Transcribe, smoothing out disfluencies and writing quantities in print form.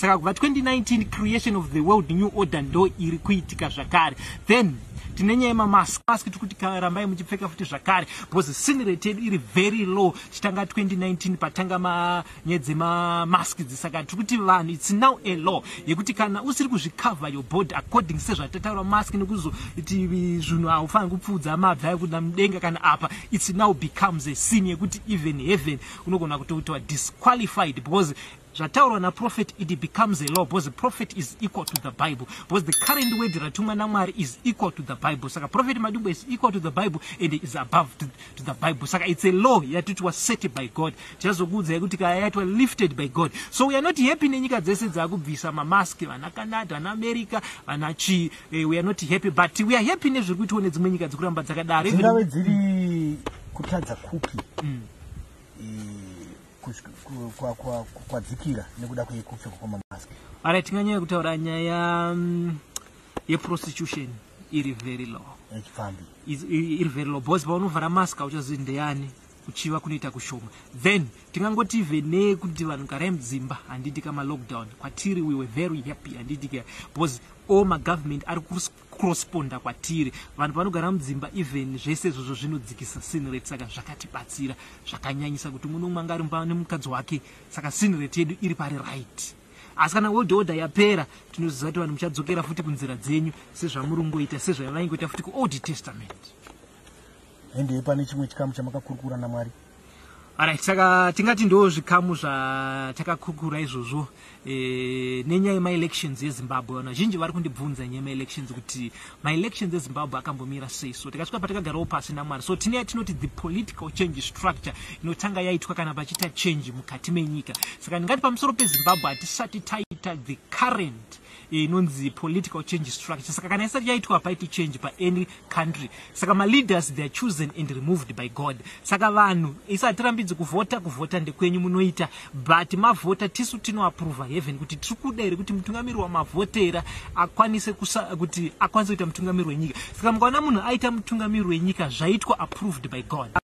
Saka kubva 2019, creation of the world new order ndo iri kuitika zvakare. Then tine nyaya yemamask. Mask tiri kuti rambai muchipfeka futi zvakare, because sin rate yedu iri very low. Chitanga 2019 patanga manyaya dzemamask idzi. Saka tiri kuti vanhu, it's now a law yekuti kana usiri kuzvicover your body according sezvatataura, mask nekuzoti zvinhu haufaniri kupfuudza mabvi ayo kuda mudenga kana apa, it's now becomes a sin yekuti even heaven unogona kutoitwa disqualified, because zvataurwa naprophet, it becomes a law, because the prophet is equal to the Bible, because the current word ratumwa naMwari is equal to the Bible. Saka Prophet Madungwe is equal to the Bible and is above to the Bible. Saka it's a law yatiti was set by God. Tichazokuudzai kuti kaya yaitwa lifted by God. So we are not happy nenyika dzese dzaakubvisa mamask, vana Canada, vana America, vana chi. We are not happy, but we are happy nezviri kuitwa nedzimwe nyika dzikuramba dzakadaro. Dzingave dziri kutadza kupi kwadzikira nekuda kwekupfekwa kwamamask? Alright, tinganyanya kutaura nyaya yeprostitution iri very low. Yechipfambi. Iri very low, because paunovhara mask hauchazivi ndeyani, kuchiva kunoita kushoma. Then tingangoti even nekuti vanhu garai mudzimba, handiti, kama-lockdown kwatiri, we were very happy, handiti ka, because all magovernment ari kuresponda kwatiri. Vanhu vanogara mudzimba, even zvese izvozvo zvinodzikisa sin rate. Saka zvakatibatsira zvakanyanyisa kuti umwe nomwe anga ari mumba nemukadzi wake. Saka sin rate yedu iri pari right. Asi kana world order yapera, tinoziva kuti vanhu muchadzokera futi kunzira dzenyu sezvamuri sezvavaingoita futi kuOld Testament. Ende pane chimwe chikamu chamakakurukura naMwari? Alright, saka tingati ndo zvikamu zvatakakurukura izvozvo nenyaya yemaelections eZimbabwe. Vanhu vazhinji vari kundibvunza nyaya yemaelections, kuti maelections eZimbabwe akambomira sei. So tikasvika patakagarawo pasi naMwari, so tine yatinoti the political change structure inotanga yaitwa kana pachiita change mukati menyika. Saka ndingati pamusoro peZimbabwe hatisati taita the current inonzi political change structure. Saka kana isati yaitwa, paiti change paany country. Saka maleaders, they are chosen and removed by God. Saka vanhu isi hatirambidzi kuvhota, kuvhota ndekwenyu, munoita, but mavhota, tisu tinoapprova heaven kuti tiri kuda here kuti mutungamiri wamavhotera akwanise kuti akwanise kuita mutungamiri wenyika. Saka mukaona munhu aita mutungamiri wenyika, zvaitwa approved by God.